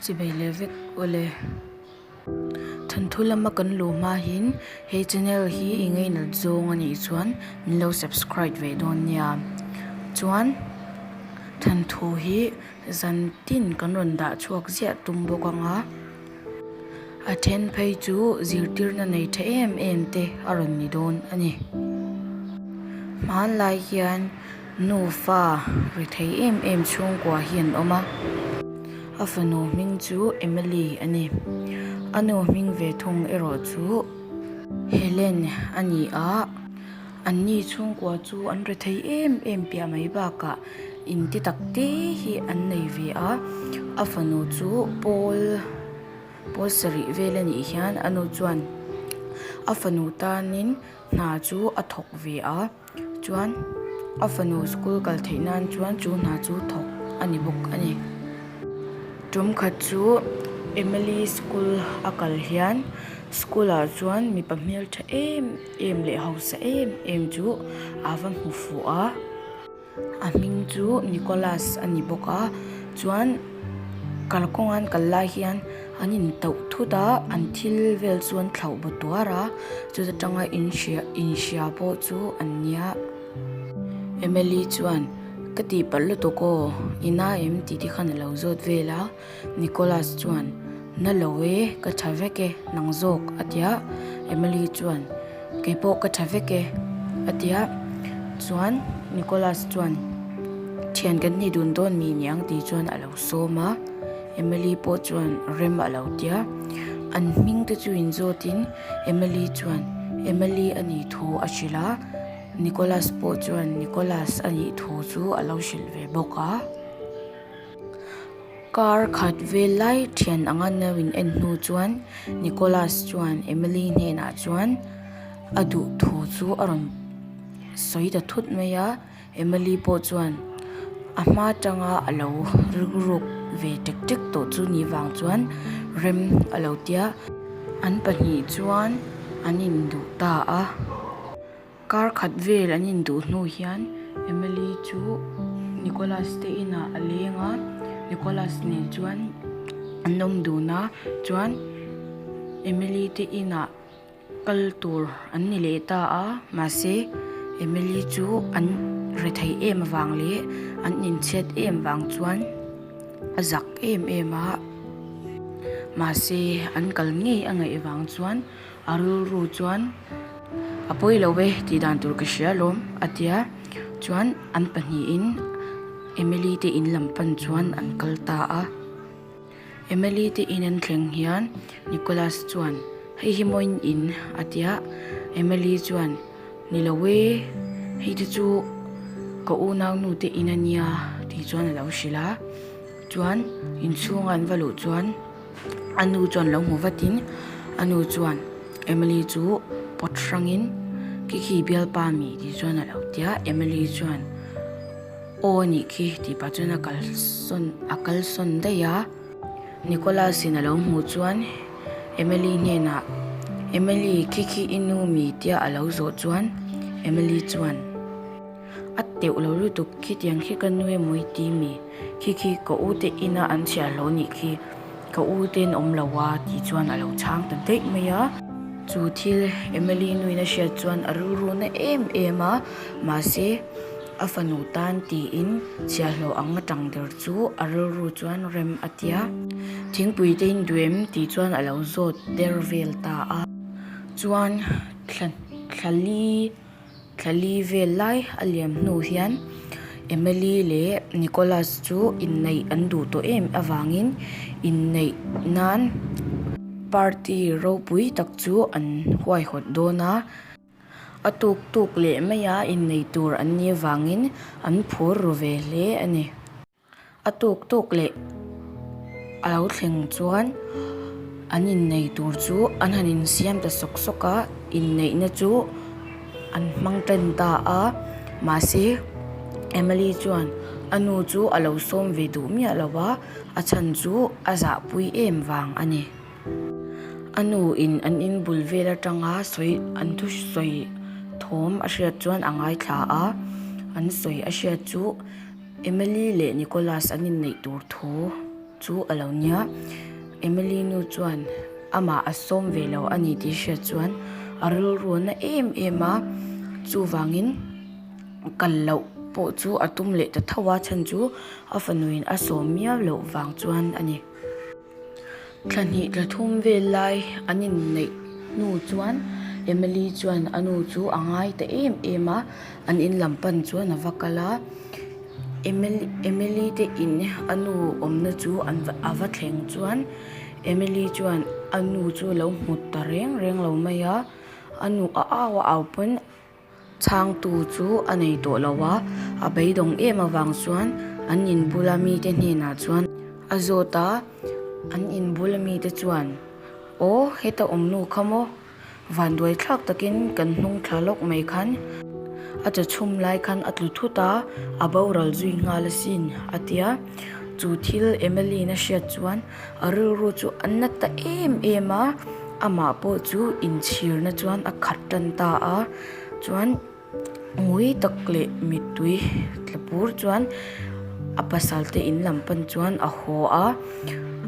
Chibei leh vek awle. Thanthu lama kan luh hma hin he channel hi i ngainat zawng a nih chuan min lo subscribe ve dawn nia. Chuan thanthu hi zan tin kan rawn dah chhuak ziah tum bawk ang a. A then phei chu zirtirna nei tha em em te a rawn ni dawn a ni. Hmanlai hian Nufa ri thei em em chhungkua hi an awm a, a fanu hming chu Emily a ni. A nu hming ve thung erawh chu Helen a ni a, anni chhungkua chu an ri thei em em piah mai bakah inti tak te hi an nei ve a, a fanu chu Paul Paul sarih vel a nih hian a nu chuan a fanu tanin hna chu a thawk ve a. Chuan a fanu school kal theih nan chuan chu hna chu thawk a ni bawk a ni. Tum khat chu Emily school a kal hian school ah chuan mipa hmeltha em em leh hausa em em chu a va hmu fuh a. A hming chu Nicholas a ni bawk a chuan kalkawng an kal lai hian an intauh thut a an thil vel chu an thlauh baw tuar a chuta tanga inhria inhria pawh chu an nia. Emily chuan ka tihpalh lutuk aw i na em tih te khan a lo zawt vel a. Nicholas chuan, Na lo e, ka tha vek e, nang zawk, a ti a. Emily chuan, Kei pawh ka tha vek e, a ti a. Chuan Nicholas chuan, Thian kan ni dun dawn mi niang tih chuan a lo sawm a. Emily pawh chuan rem a lo ti a. An hming te chu inzawtin Emily chuan Emily a nih thu a hrilh a. Nicholas pawh chuan Nicholas a nih thu chu a lo hrilh ve bawk a. Kar khat vel lai thian anga no in en hnu chuan Nicholas chuan Emily hnenah chuan a duh thu chu a rawn sawi ta thut mai a, Emily pawh chuan a hma tanga a lo rikruk ve tek tek tawh chu ni vang chuan rem a lo tia, an pahnih chuan an induh ta a. Kar khat vel an induh hnu hian Emily chu Nicholas te inah a leng a, Nicholas nen chuan an awm dun a, chuan Emily te inah kal tur an ni leh ta a, mahse Emily chu an rethei em avang leh an inchhiat em vang chuan a zak em em a, mahse an kal ngei a ngaih vang chuan. A rilru chuan a pawi lo e tih dan tur ka hria alawm a tia chuan an pahnihin Emily te in lam pan chuan an kal ta a. Emily te in an thleng hian Nicholas chuan hei hi maw in in a tia Emily chuan ni lo e hei te chu ka unau nu te in a nia tih chuan a lo hrilh a chuan inchhunga an va luh chuan. A nu chuan lo hmu vatin a nu chuan Emily chu pawt hrangin khi khi bialpa mi tih chuan a lo ti a, Emily chuan aw a nih khi tih pah chuan a kalsawn a kalsawn daih a. Nicholas in a lo hmuh chuan Emily hnenah Emily khi khi i nu mi tia a lo zawh chuan Emily chuan. A teuh lo lutuk khitiang khi ka nu emaw i ti mi? Khi khi ka u te ina an chhiar lo nih khi ka u te an awm lo a tih chuan a lo chhang ta daih mai a. Chu thil Emily nuin a hriat chuan a rilru na em em a, mahse a fanu tan tiin chhiahhlawh ang atang der chu a rilru chuan rem a tia. Thingpui te in duh em tih chuan a lo zawt der vel ta a. Chuan thla thla li. Thla li vel lai a liam hnu hian Emily leh Nicholas chu inneih an duh tawh em avangin inneih nan party ropui tak chu an huaihawt dawn a. A tuk tuk leh maia innei tur an nih avangin an phur ru ve hle a ni. A tuk tuk leh a lo thleng chuan an innei tur chu an han insiam ta sawk sawk a, inneihna chu an hmang tan ta a, mahse Emily chuan a nu chu a lo sawm ve duh miah lo a, a chhan chu a zahpui em vang a ni. A nu in an in bul vel atanga sawi an thusawi thawm a hriat chuan a ngaithla a, an sawi a hriat chu. Emily leh Nicholas an inneih tur thu chu a lo nia. Emily nu chuan amah a sawm ve lo a ni tih hriat chuan a rilru a na em em a, chuvangin kal loh pawh chu a tum leh ta tho a, chhan chu a fanuin a sawm miau loh vang chuan a ni. Thla hnih thla thum vel lai an inneih hnu chuan Emily chuan a nu chu a ngai ta em em a, an in lam pan chuan a va kal a, Emily Emily te in a nu awmna chu an a va thleng chuan Emily chuan a nu chu a lo hmu ta reng reng lo mai a, a nu a au a au pawn Chhangtu chu a nei tawh lo a, a beidawng em avang chuan an in bula mite hnenah chuan a zawt a, an in bula mite chuan, Aw, heta awm nu kha maw? Vanduai thlak takin kan hnung thla lawk mai khan a chawchhum lai khan a tlu thut a, a boral zui nghal asin, a ti a. Chu thil Emily-in a hriat chuan A rilru chu a na ta em em a, amah pawh chu inchhirna chuan a khat tan ta a, chuan ngui tak leh mittui tla pur chuan a pasal te in lam pan chuan a haw a,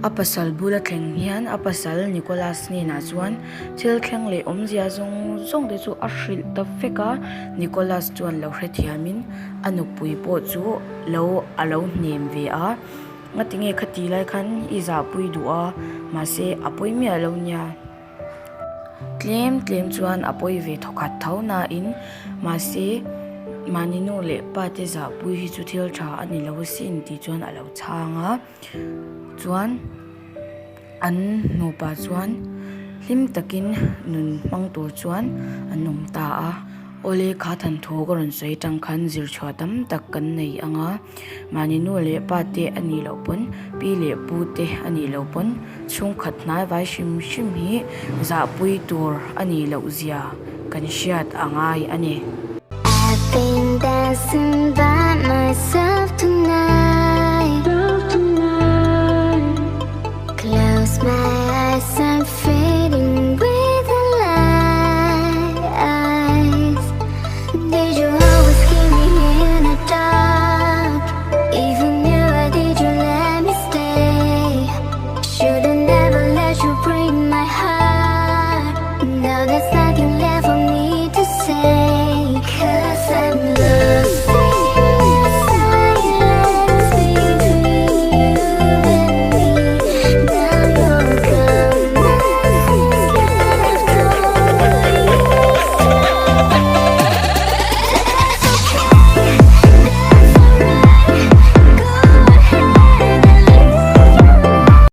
a pasal bula thleng hian a pasal Nicholas hnenah chuan thil thleng leh awmzia zawng zawng te chu a hrilh ta vek a, Nicholas chuan lo hrethiamin a nupui pawh chu lo a lo hnem ve a. Ngati nge khati lai khan i zahpui duh a, mahse a pawi miah lo nia. Tlem tlem chuan a pawi ve thawkhat tho nain, mahse mahni nu leh pa te zahpui hi chu thil tha a ni lo asin tih chuan a lo chhang a. Chuan an nupa chuan hlim takin nun hmang tur chuan an awm ta a. Awle kha thanthu ka rawn sawi tang khan zirchhuah tam tak kan nei ang a. Mahni nu leh pa te a nih loh pawn, pi leh pu te a nih loh pawn chhungkhat hnai vai hrim hrim hi zahpui tur a nih loh zia kan hriat a ngai a ni. I've been dancing by myself tonight.